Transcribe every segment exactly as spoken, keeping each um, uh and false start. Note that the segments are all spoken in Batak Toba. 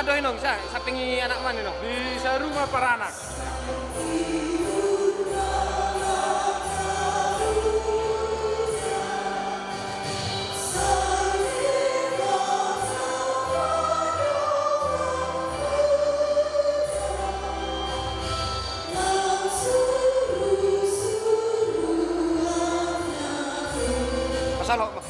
Dohononmu, sa-, sampingi anakmu, Ninong. Di saur matua paranak. Pasal ho.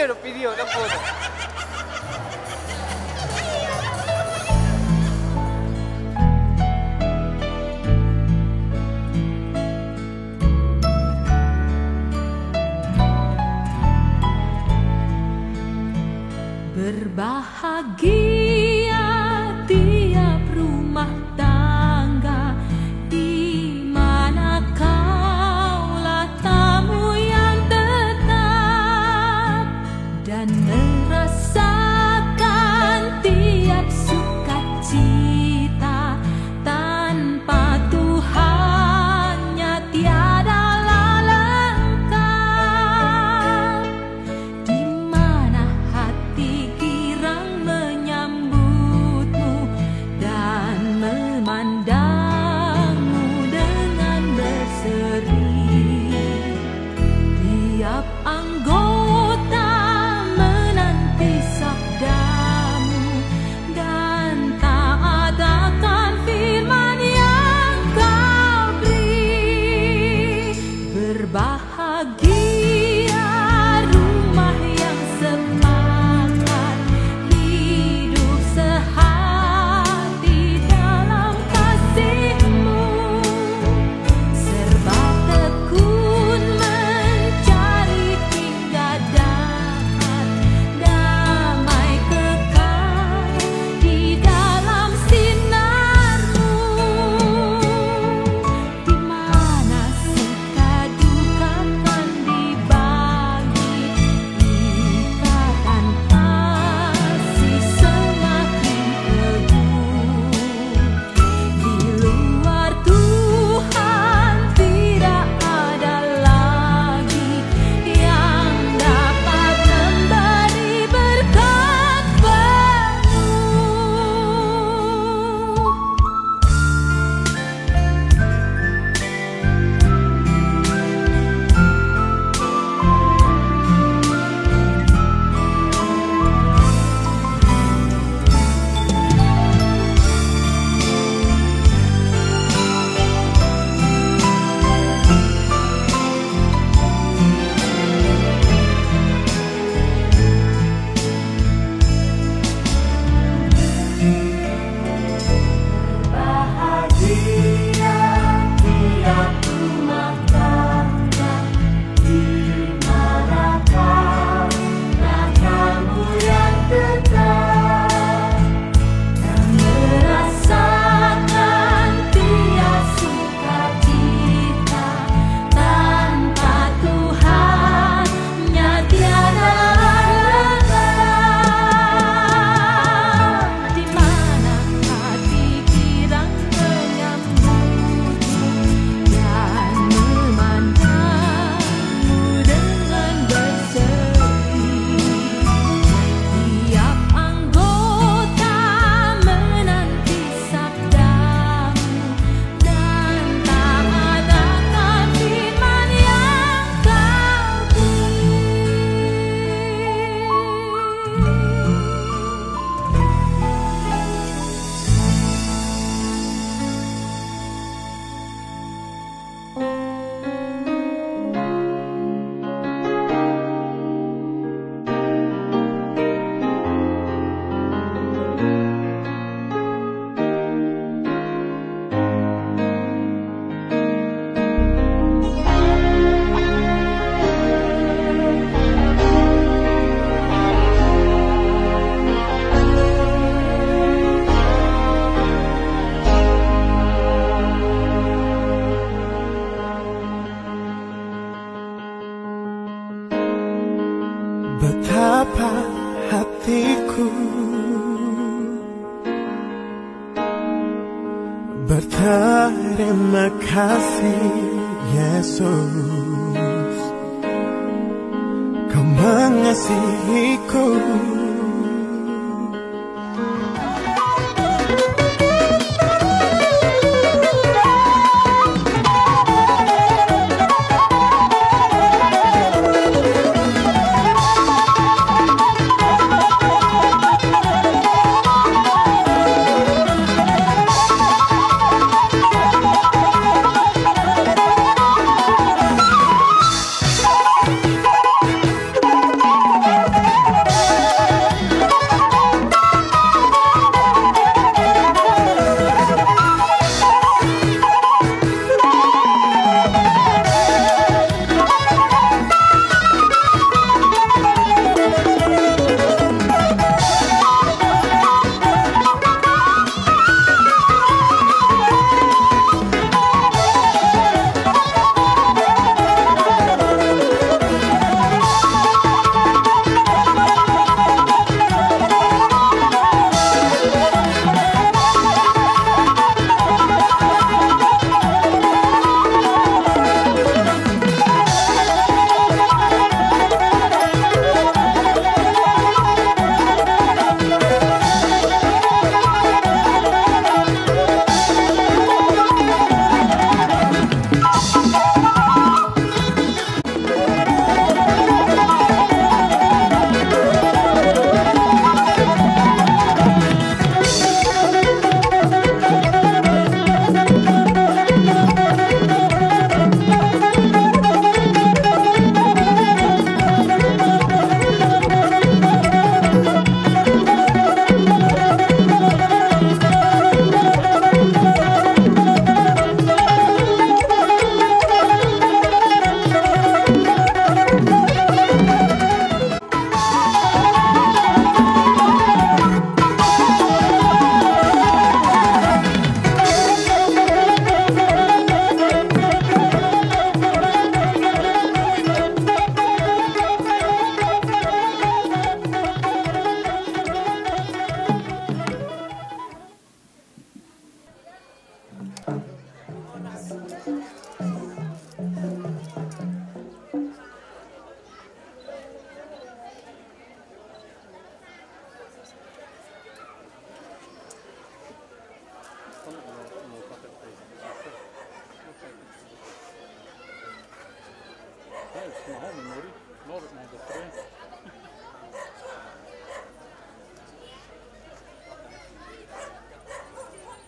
Video, video, dan foto. Berbahagia tiap rumah tangga di mana kaulah tamu yang tetap dan merasakan tiap sukacita. Tanpa Tuhannya tiadalah lengkap. Di mana hati girang menyambutmu dan memandangmu dengan berseri. Tiap anggota menanti sabdamu dan taat akan firman yang kau beri. Berbahagia rumah yang sepakat hidup sehati dalam kasihmu. Serba tekun mencari hingga dapat damai kekal di dalam sinarmu. Di mana suka duka kan dibagi, ikatan kasih semakin teguh. Di luar Tuhan tidak ada lagi yang dapat memberi berkat penuh. Bahagia tiap rumah tangga di mana kaulah tamu yang tetap dan merasakan tiap sukacita. Tanpa Tuhannya tiada lengkap. Di mana hati girang menyambutmu dan memandangmu dengan berseri. Tiap anggota menanti sabdamu dan taat akan firman yang kau beri. Betapa hatiku berterima kasih, Yesus, Kau mengasihiku.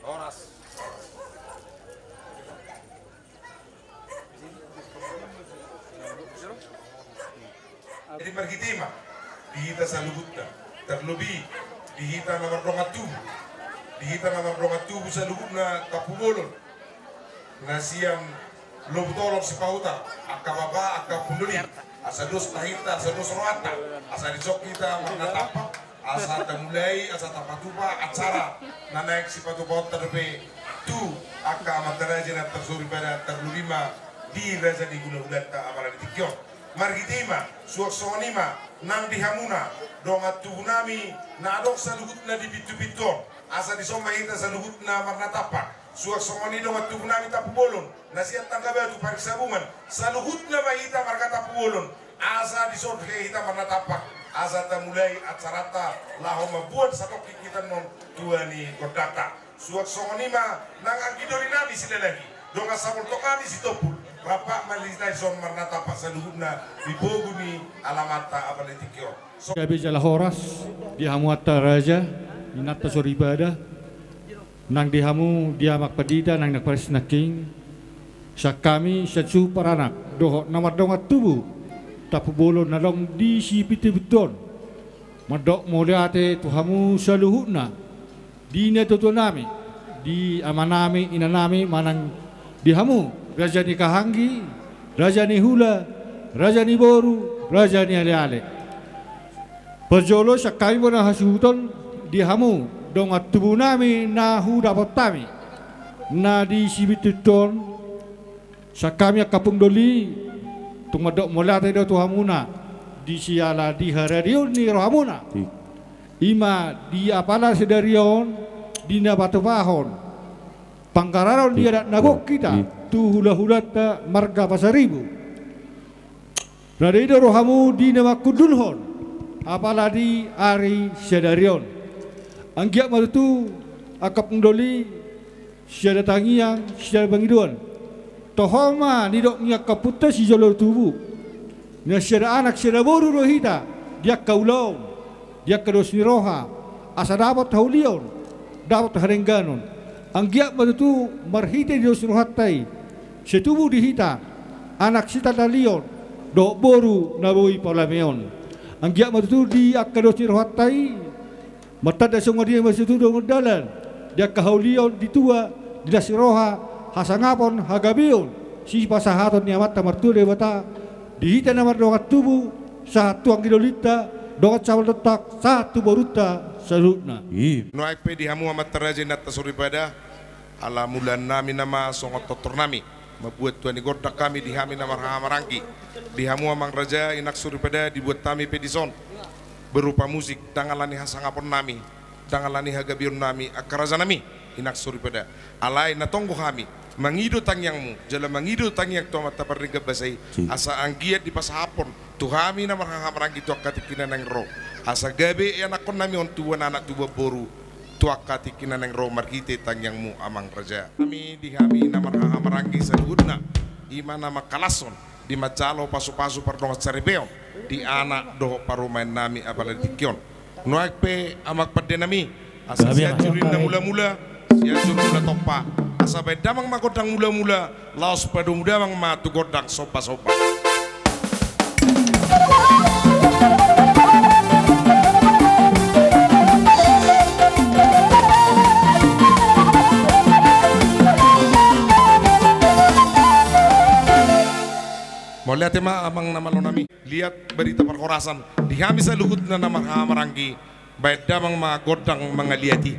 Horas. Jadi marhite i ma di hita saluhutna, tarlobi di hita na mardongan tubu, di hita na mardongan tubu saluhutna Tampubolon, na sian Lobu Tolong Sipahutar, angka bapa, angka pundoli, asa dos tahinta, asa dos rohanta, asa dison hita marnatampak, asa tamulai, asa tapatupa acara na naeng sipatupaonta dope tu angka amanta raja na tarsoripada, tarlobi ma di raja ni hulahulanta apala di tingki on. Marhite i ma, suang songon i ma nang di hamuna dongan tubunami na adong saluhutna di pintupintu on, asa dison ma hita saluhutna marnatampak. Suang songon i dongan tubunami Tampubolon na sian Tangga Batu, Parik Sabungan, saluhutna ma hita marga Tampubolon, asa dison hita marnatampak, asa tamulai acaranta laho mamboan satongkin hita annon tua ni gondangta. Suang songon i ma nang anggi dolinami Silalahi, dongan sapoltonami Sitompul, rap ma hita dison marnatampak saluhutna di pogu ni alamanta apala di tingki on. Gabe jala horas di hamu amanta raja, inanta soripada, nang di hamu di amang pandita, nang na pares nangkin, sian hami sian suhut paranak dohot na mardongan tubu Tampubolon na adong di sipintupintu on, mandok mauliate tu hamu saluhutna, di natuatuanami, di amanami, inanami, manang di hamu raja ni hahaanggi, raja ni hula, raja ni boru, raja ni aleale. Parjolo sian hami bona hasuhuton di hamu dongan tubunami na hudapot hami na di sipintupintu on, sian hami angka pundoli, tung mandok mauliate do tu hamuna di siala di haradeon ni rohamuna. I ma di apala sadari on di na patupahon panggararon di adat na gok hita tu hulahulanta marga Pasaribu. Rade do rohamu di na manghundulhon apala di ari sadari on. Anggiat ma tutu angka pundoli, sada tangiang sada pangidoan. Toho ma nidok ni angka ompunta sijolo tubu, na sada anak sada boru do hita di angka ulaon, di angka dos ni roha, asa dapot haulion, dapot hadengganon. Anggiat ma tutu marhite ni dos ni rohanta i sai tubu di hita anak sitandalion dohot boru na boi paulameon. Anggiat ma tutu di angka dos ni rohanta i martanda songon dia ma sai tubu dongan dalan di angka haulion di tua, di las ni roha, hasangapon, hagabeon, sipasahaton ni Amanta Martua Debata di hita na mardongan tubu, sahat tu anggi dolinta, dongan sapoltonta, sahat tu borunta saluhutna. Nuaeng pe di hamu amanta raja, inanta soripada, ala mulaannami nama songon tortornami, mambuat tua ni gondang hami di hami na marhahamaranggi. Di hamu amang raja, inang soripada, dibuat hami pe dison berupa musik, ndang ala ni hasangaponnami, ndang ala ni hagabeonnami angka rajanami, inang soripada. Alai na tonggo hami mangido tangiangmu jala mangido tangiang tu Amanta Pardenggan Basa i, asa anggiat dipasahaphon tu hami na marhahamaranggi tu angka tingki na naeng ro, asa gabe ianakhonnami on tubuan anak tubuan boru tu angka tingki na naeng ro marhite tangiangmu amang raja. Hami di hami na marhahamaranggi saluhutna, i ma na mangkalashon di manjalo pasupasu pardongan saripeon di anak dohot parumaennami apala di tingki on. Nuaeng pe amang pandenami, asa sianjur ninna mulamula, sianjur mula tompa, asa baen damang ma gondang mulamula, laos padomu damang ma tu gondang sombasomba. Mauliate ma amang na malonami. Liat barita parhorasan di hami saluhutna na marhahamaranggi, baen damang ma gondang mangaliat i.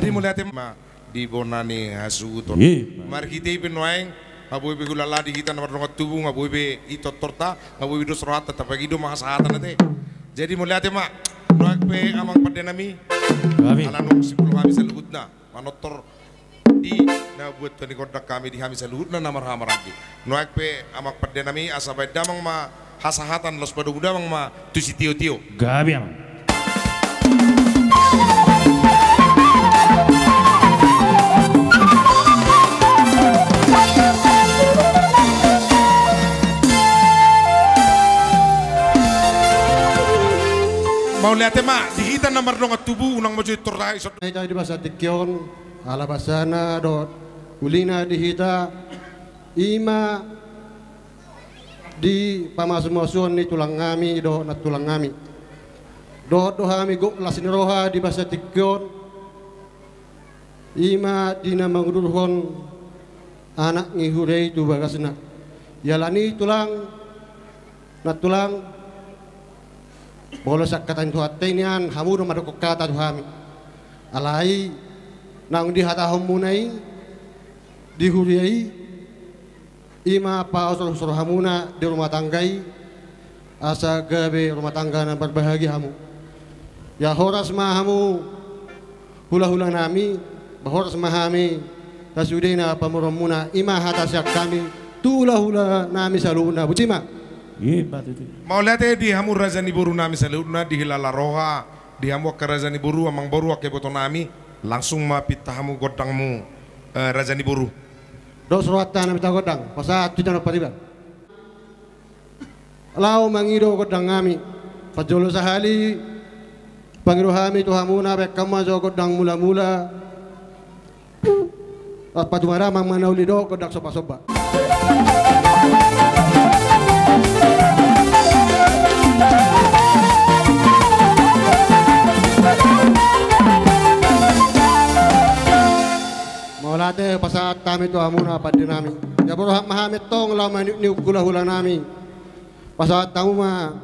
Jadi mauliate ma di bona ni hasuhuton. Marhite i pe nuaeng, nga boi be hulala di hita na mardongan tubu, nga boi be i tortorta, nga boi be dos rohanta, tapagido ma hasahatan ate. Jadi mauliate ma, nuaeng pe amang pande nami. Ala nunga simpul hami saluhutna manortor di na buat ni gondang hami di hami saluhutna na marhaha maranggi. Nuaeng pe amang pande nami, asa baen damang ma hasahatan, laos padomu damang ma tu sitiotio. Gabe amang. Mauliate ma di hita na mardongan tubu, unang ma jo i torrai. Hita di basa tingki on, ala basana dohot ulina di hita, ima di pamasumasuon ni tulang nami dohot nantulang nami. Dohot do hami gok las ni roha di basa tingki on, ima di na mangudurhon anak ni huria i tu bagasna. Ialani tulang, nantulang, molo sian hata ni Tuhanta i nian, hamu do mandok hata tu hami. Alai naung dihatahonmuna i di huria i, ima pausor-usor hamuna di rumah tangga i, asa gabe rumah tangga na marbahagia hamu. Ia horas ma hamu hulahula nami, ba horas ma hami sasudena pamoruonmuna, ima hata sian hami tu hulahula nami saluhutna. Botima. Mauliate di hamu raja ni boru nami saluhutna, di hilala roha di hamu angka raja ni boru, amang boru, angka iboto nami. Langsung ma pinta hamu gondangmu, eh, raja ni boru. Dos rohanta na minta gondang, pasahat tu hita na pariban. Laho mangido gondang nami. Parjolo sahali pangido hami tu hamuna, baen hamu ma jo gondang mulamula. Patumarang ma na uli dohot gondang sombasomba. Mauliate pasahat hami tu hamuna pande nami. Ia borhat ma hami tong laho maniukniuk hulahula nami. Pasahat hamu ma.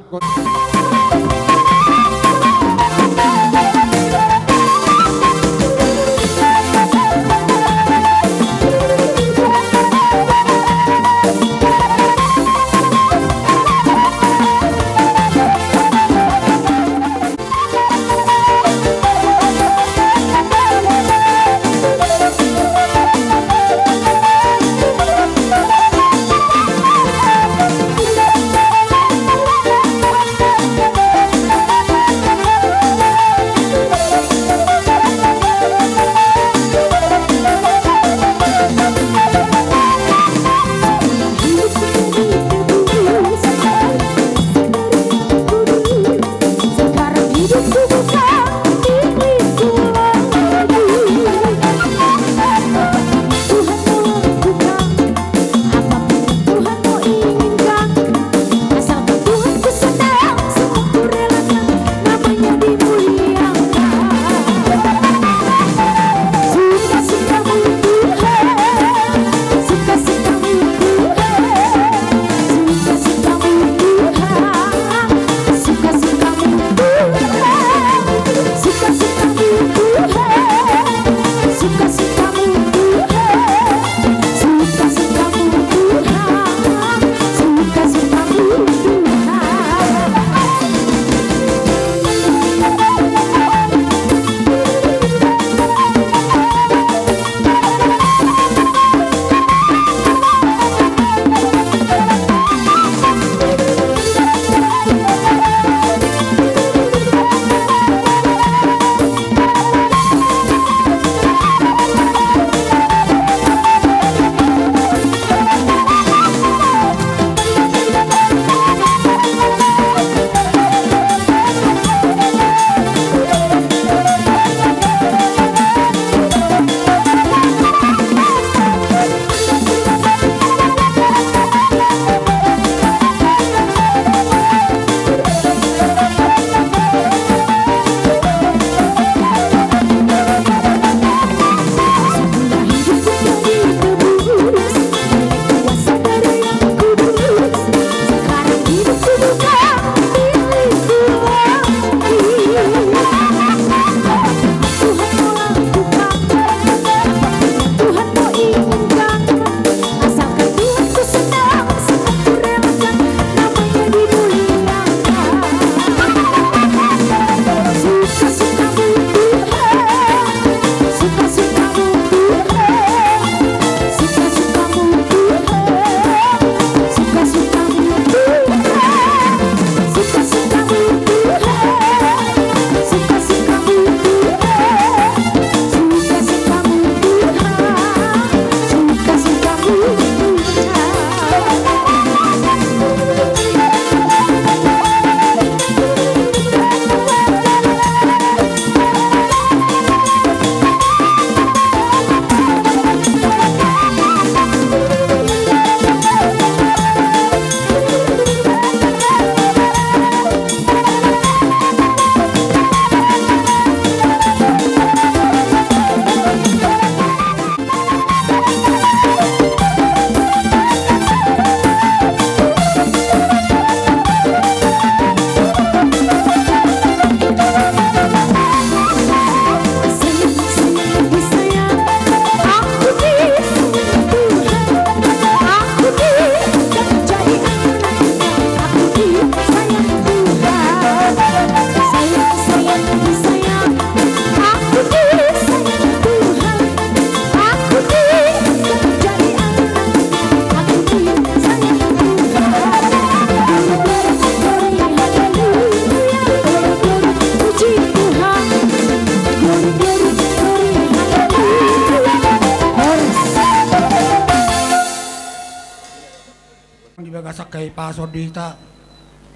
Sangkap pasu di hita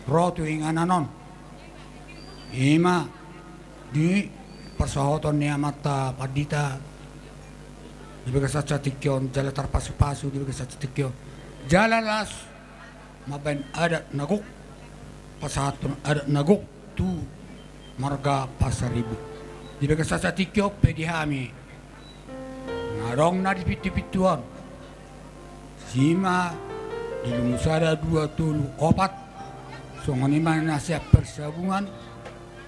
ro tu inganan on. Ima di parsaoton ni amanta pandita di bagasan tingki on, jala tarpasupasu di bagasan tingki on. Jala las mambahen adat na gok, pasahathon adat na gok tu marga Pasaribu. Di bagasan tingki on pe di hami na adong na di pintupintu on. Sima di lumu sada, dua, tolu, opat. Songon i ma na sian Parsabungan,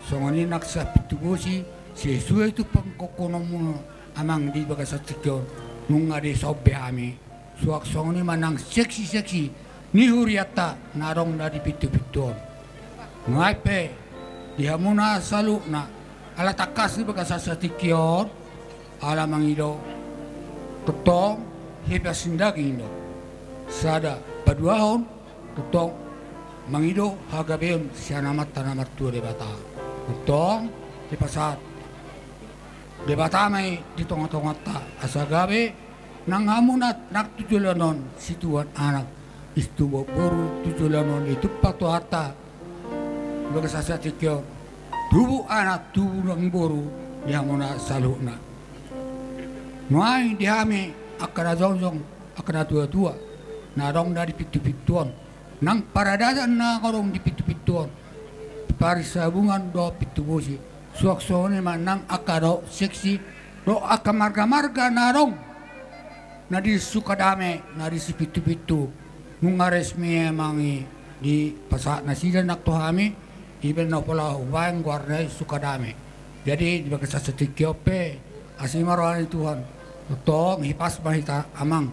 songon i nang sian Pintubosi, sesuai tu pangkokhononmuna amang di bagasan tingki on. Nunga dison be hami. Suang songon i ma nang seksi-seksi ni hurianta na adong na di pintupintu on. Nuaeng pe di hamuna saluhutna, ala tangkas di bagasan tingki on, ala mangido tongtong hipas ni daging do. Sada paduahon tongtong mangido hagabeon sian Amanta na martua Debata. Tongtong dipasahat Debata ma i di tongatonganta, asa gabe nang hamuna nang tu joloan on situan anak, situan boru tu joloan on, ditumpak Tuhanta di bagasan tingki on, tubu anak tubu nang boru di hamuna saluhutna. Nuaeng di hami angka na jongjong, angka na tuatua na adong na di pintupintu on, nang paradaton na adong di pintupintu on, Parsabungan dohot Pintubosi, suang songon i ma nang angka dohot seksi dohot angka margamarga na adong na di Sukadame, na di Sipintupintu. Nunga resmi amang i dipasahat nasida nang tu hami, i pe na pola hubahen goarna i Sukadame. Jadi di bagasan tingki on pe, asi ma roha ni Tuhan, tongtong hipas ma hita amang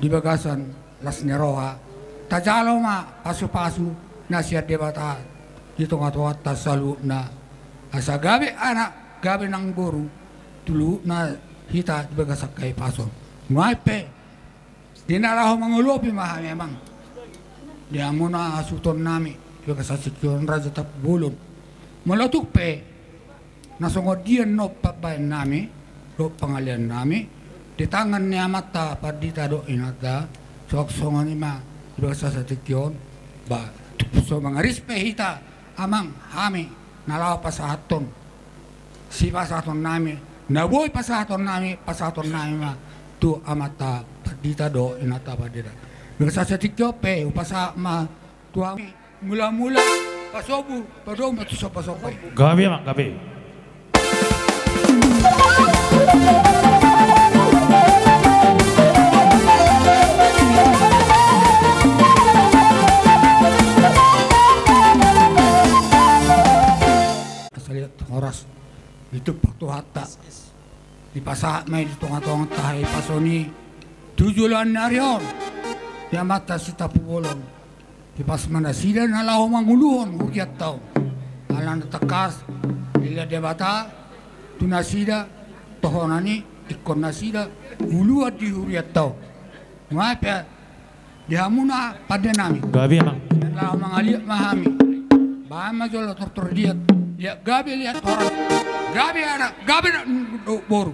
di bagasan las ni roha. Tajalo ma pasupasu na sian Debata di tongatonganta saluhutna, asa gabe anak, gabe nang boru tu luhutna hita di bagasan hahipason. Nuaeng pe di na laho mangolopi ma hami amang di hamuna hasuhutonnami di bagasan tingki on, Raja Tampubolon. Molo tung pe na songon dia annon pambahenonnami dohot pangaleannami di tangan ni amanta pandita dohot inanta, suang songon i ma di bagasan tingki on. Ba tung so mangaris pe hita amang, hami na laho pasahathon sipasahatonnami, na boi pasahatonnami, pasahatonnami ma tu amanta pandita dohot inanta pandita. Di bagasan tingki on pe hupasahat ma tu hami mulamula pasombu, padomu ma tu sombasomba i. Gabe ma, gabe. Asa liat horas ditumpak Tuhanta, dipasahat ma i di tongatonganta hahipason i tu joloan ni ari on di amanta si Tampubolon. Hipas ma nasida na laho manguluhon hurianta on. Ala na tangkas dilehon Debata tu nasida tohonan i, ingkon nasida uluan di hurianta on. Nuaeng pe di hamuna pandenami, gabe amang, na laho mangaliat ma hami. Bahen ma jolo tortor liat, liat gabe liat horas, gabe anak, gabe nang boru.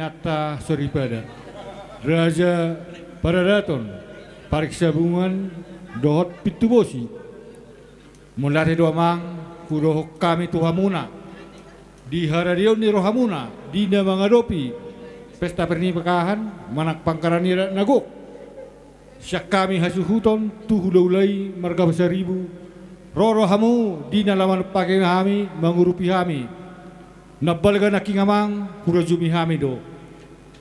Hata soripada, raja paradaton, parik sabungan, dohot pintu bosi. Mauliate do amang, hudohon hami tu hamuna, di haradeon ni rohamuna di na mangadopi pesta pernikahan manang pangkaran ni adat na gok. Sian hami hasuhuton tu hulahula i marga Pasaribu, ro do hamu di na laho manumpahi hami, mangurupi hami. Na balga nangkin amang, hurajumi hami do.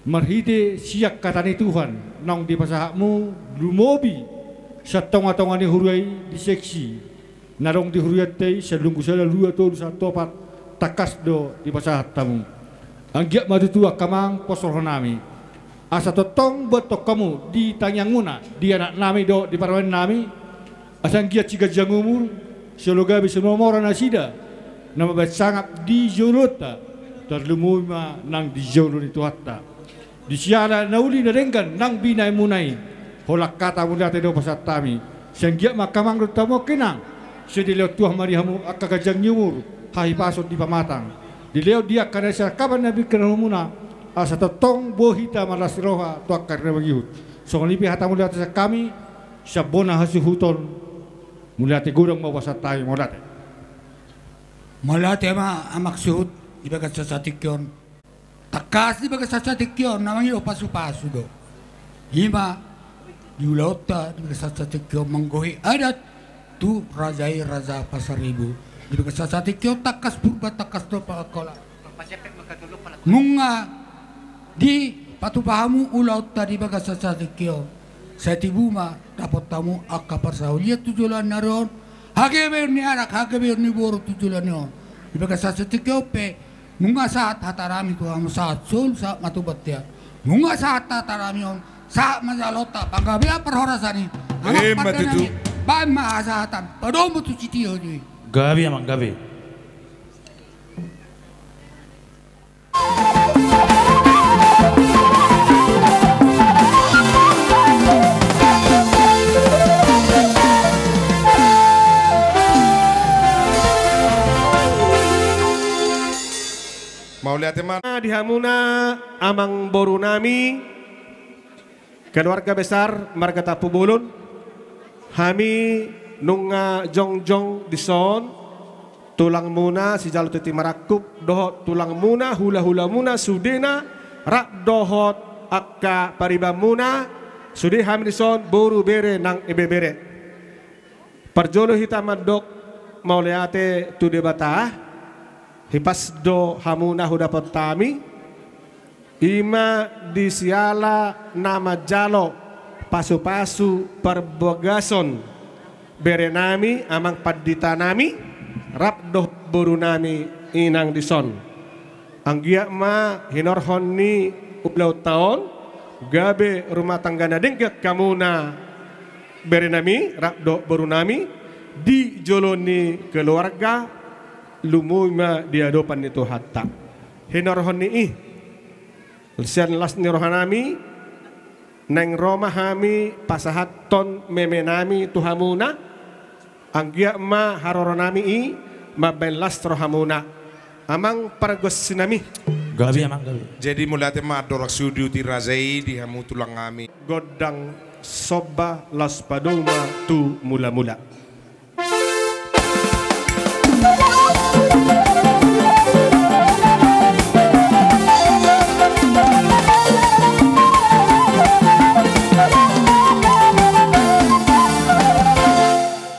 Marhite sian hata ni Tuhan naung dipasahatmu, lumobi sian tongatonga ni huria i di seksi na adong di hurianta i, salunggu sada, lua, tolu, sahat tu opat, tangkas do dipasahat hamu. Anggiat ma tutu angka amang pos rohanami, asa tongtong boanhon hamu di tangiangmuna, di anaknami dohot di parumaennami, asa anggiat siganjang umur, siologabe, sinomora nasida na mambahen sangap di joloanta, tarlumobi ma nang di jolo ni Tuhanta. Di siala na uli na denggan nang binahenmuna i, holan hata mauliate do pasahat hami. Sai anggiat ma angka amang dohot hamu angka inang, sai dilehon Tuhan ma di hamu angka ganjang ni umur, hahipason di pamatang. Dilehon di angka na sinangkapan na binahenmuna, asa tongtong boi hita marlas ni roha tu angka ari na mangihut. Songon i pe hata mauliate sian hami, sian bona hasuhuton, mauliate godang ma pasahat hami, mauliate. Mauliate ma amang suhut, di bagasan sasatingki on. Tangkas di bagasan sasatingki on na mangido pasupasu do. I ma di ulaonta di bagasan sasatingki on manggohi adat tu raja i, raja Pasaribu. Di bagasan sasatingki on tangkas Purba, tangkas do Pangkola. Nunga dipatupa hamu ulaonta di bagasan sasatingki on, sai tibu ma dapot hamu angka parsaulian tu joloan ni ari on, hagebeon ni anak, hagebeon ni boru tu joloan ni ari on. Di bagasan sasatingki on pe, nunga sahat hatanami tu hamu, sahat solu, sahat ma tu bontean. Nunga sahat hatanami on, sahat ma jaloonta panggabean parhorasan i. Amang pandenami, bahen ma hasahatan, padomu tu sitio i. Gabe amang, gabe. Mauliate ma di hamuna amang borunami, keluarga besar marga Tampubolon. Hami nunga jongjong dison, tulangmuna sijalo tintin marangkup dohot tulangmuna, hulahulamuna sudena, rap dohot angka paribanmuna, sude hami dison boru, bere nang ibebere. Parjolo hita mandok mauliate tu Debata, hipas do hamuna hudapot hami, i ma di siala na manjalo pasupasu parbagason berenami, amang panditanami, rap dohot borunami inang dison. Anggiat ma hinorhon ni ulaonta on, gabe rumah tangga na denggan hamuna berenami rap dohot borunami, di jolo ni keluarga, lumobi ma di adopan ni Tuhanta. Hinorhon ni i, sian las ni rohanami, naeng ro ma hami pasahathon memenami tu hamuna, anggiat ma haroronami i mambahen las rohamuna. Amang pargonsinami. Gabe amang, gabe. Jadi mauliate ma andorang so diuti raja i di hamu tulangnami. Gondang somba laos padomu ma tu mulamula.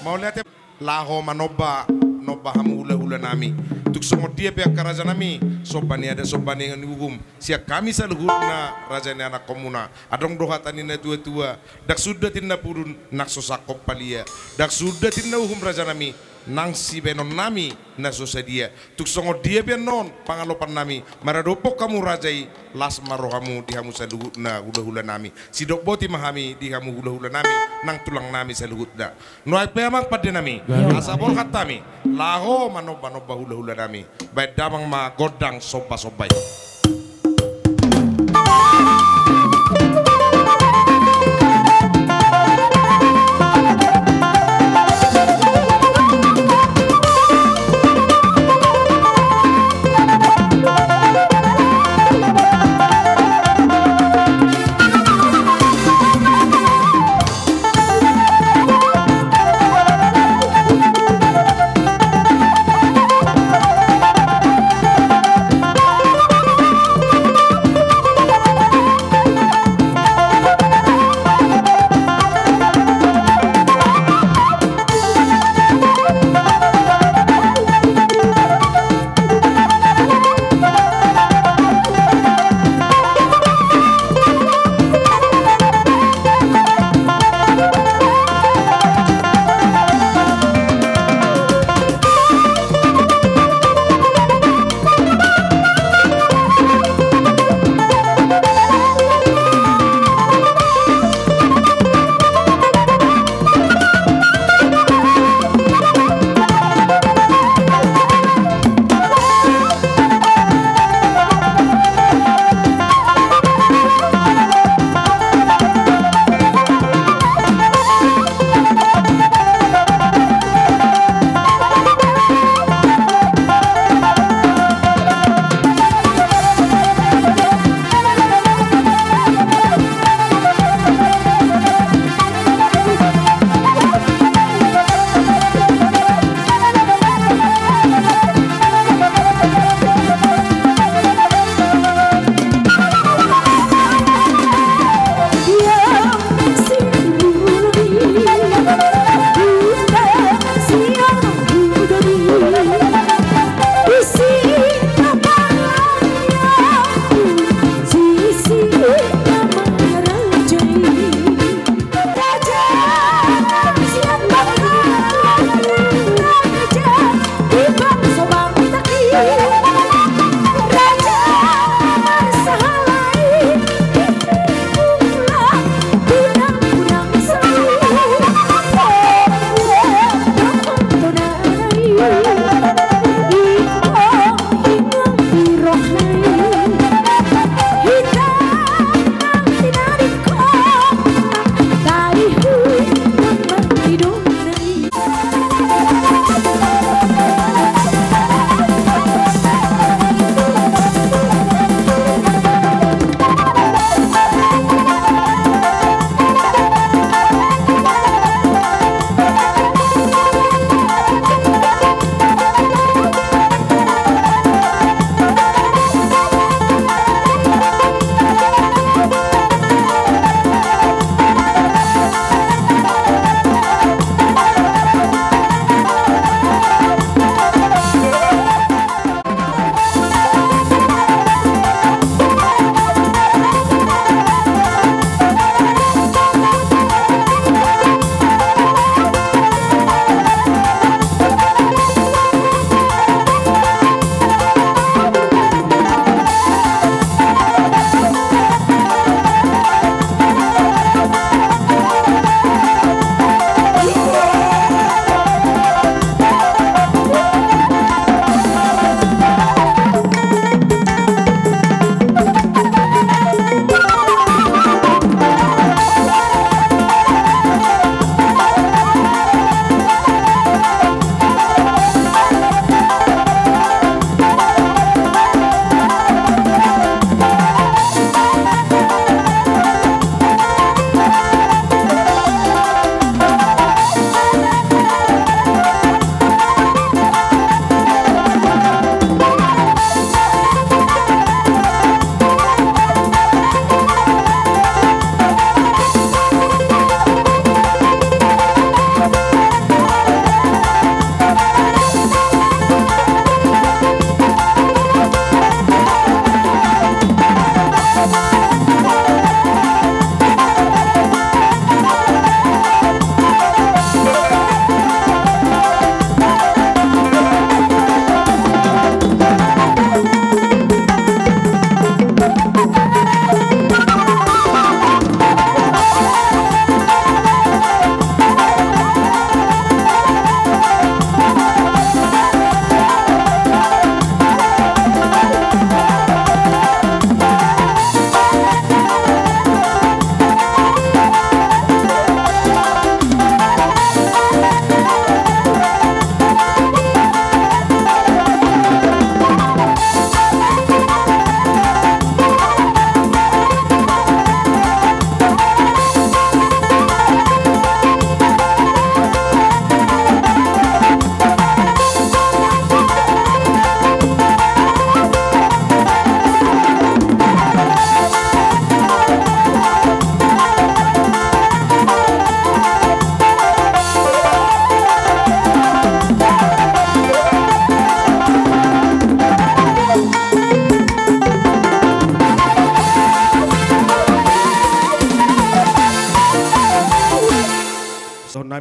Mauliate. Laho manomba, nomba hamu hulahulanami. Tung songon dia pe angka rajanami, somba ni adat, somba ni uhum, sian hami saluhutna raja ni anakkonmuna. Adong do hata ni natuatua: Ndang sundat inna pudun, nang so sangkop palia. Ndang sundat inna uhum rajanami, nang sibahenonnami na so sadia. Tung songon dia pe annon pangalopannami, maradophon hamu raja i, las ma rohamu di hamu saluhutna hulahulanami. Sidok boti ma hami di hamu hulahulanami nang tulangnami saluhutna. Nuaeng pe amang pandenami, asa borhat hami laho manombanomba hulahulanami. Bahen damang ma gondang sombasomba i.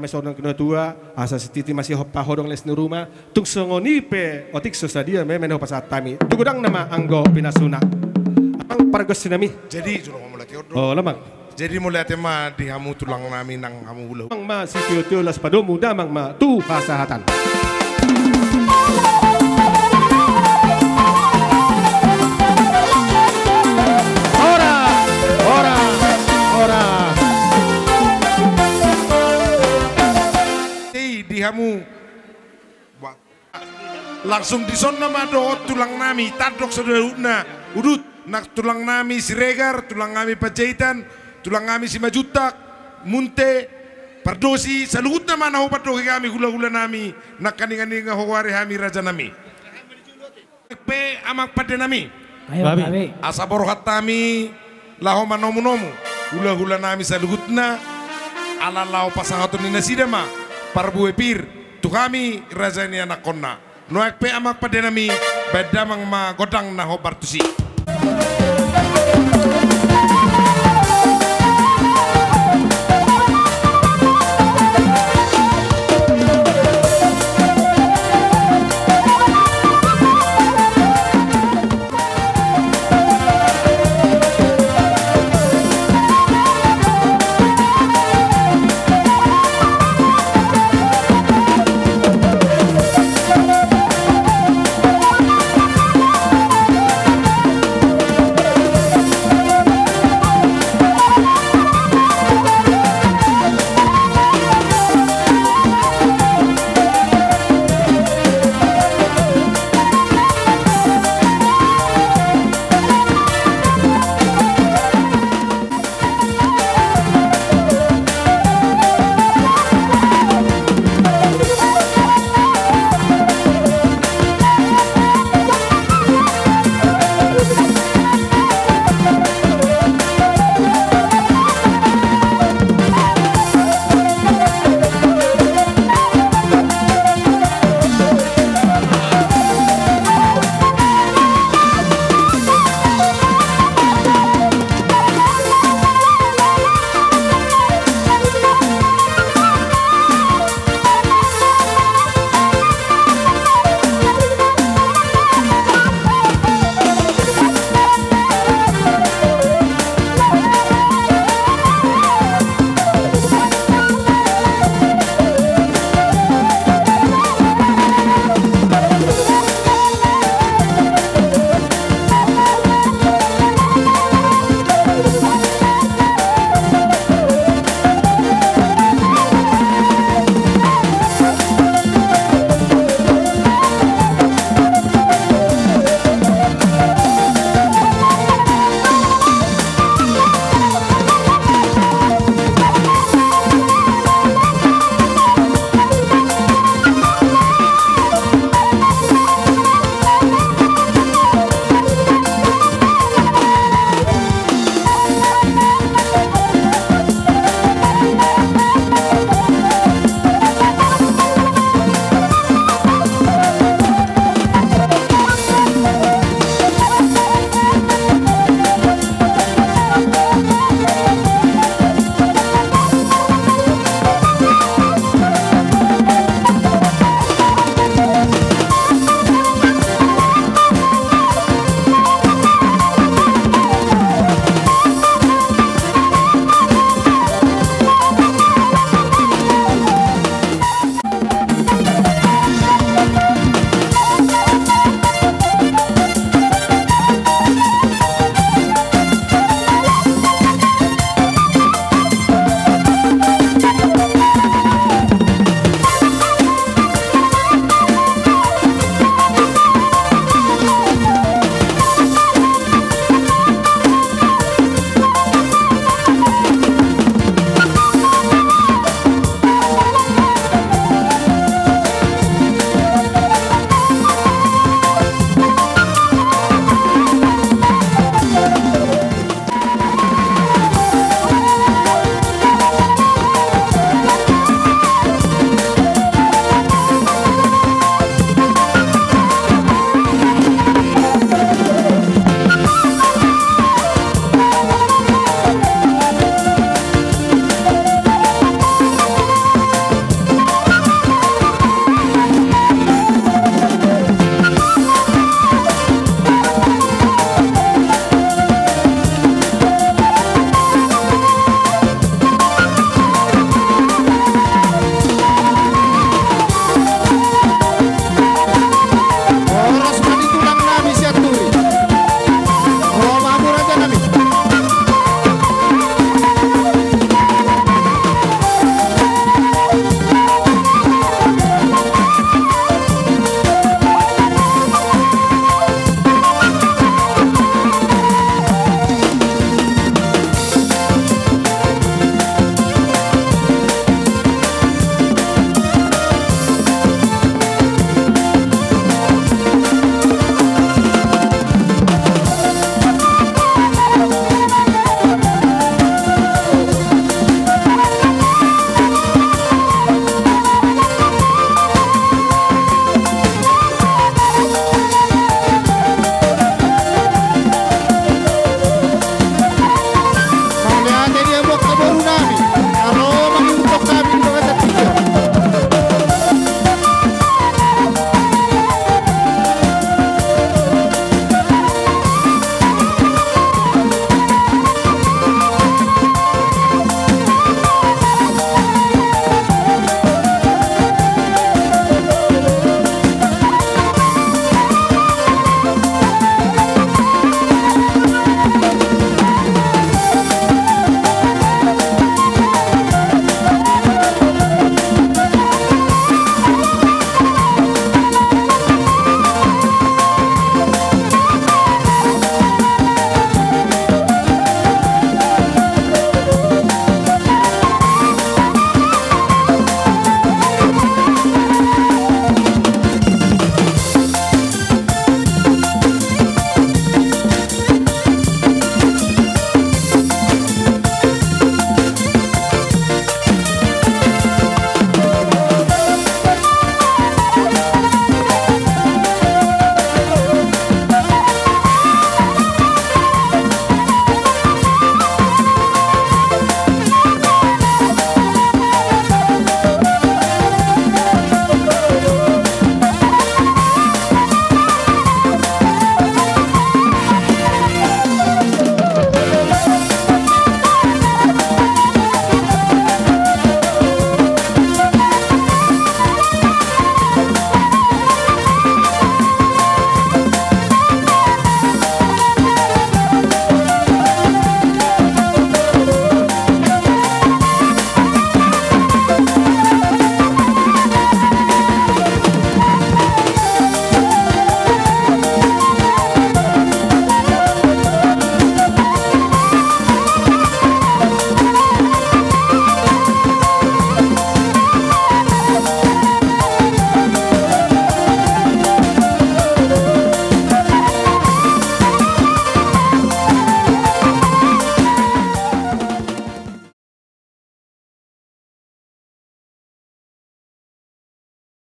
Songon na tua, asa sititi masihompa ho dohot les ni ruma, tung songon i pe otik so sadia ma i, molo hupasahat hami tu godangna ma anggo pinasuna. Amang pargonsi nami. Jadi, jolo mauliate on do. O, lamang. Jadi mauliate ma di hamu tulang nami nang hamu hula-hula. Amang ma sitio-tio, las padomu damang ma tu hasahatan. Ora, ora, ora. Jadi di hamu. Langsung dison nama dohot tulang nami, tandok saluhutna, udut, nang tulang nami Siregar, tulang nami Panjaitan, tulang nami Simanjuntak, Munte, Pardosi, saluhutna ma na hupandohi hami hula-hula nami, nangkaningan-ningan hugoari hami raja nami. Pe amang pande nami. Asa borhat hami laho manomu-nomu hula-hula nami saluhutna, ala laho pasahaton ni nasida ma parbue pir tu hami raja ni anakkonna. Nuaeng pe amang pande nami, baen damang ma godang na hombar tusi.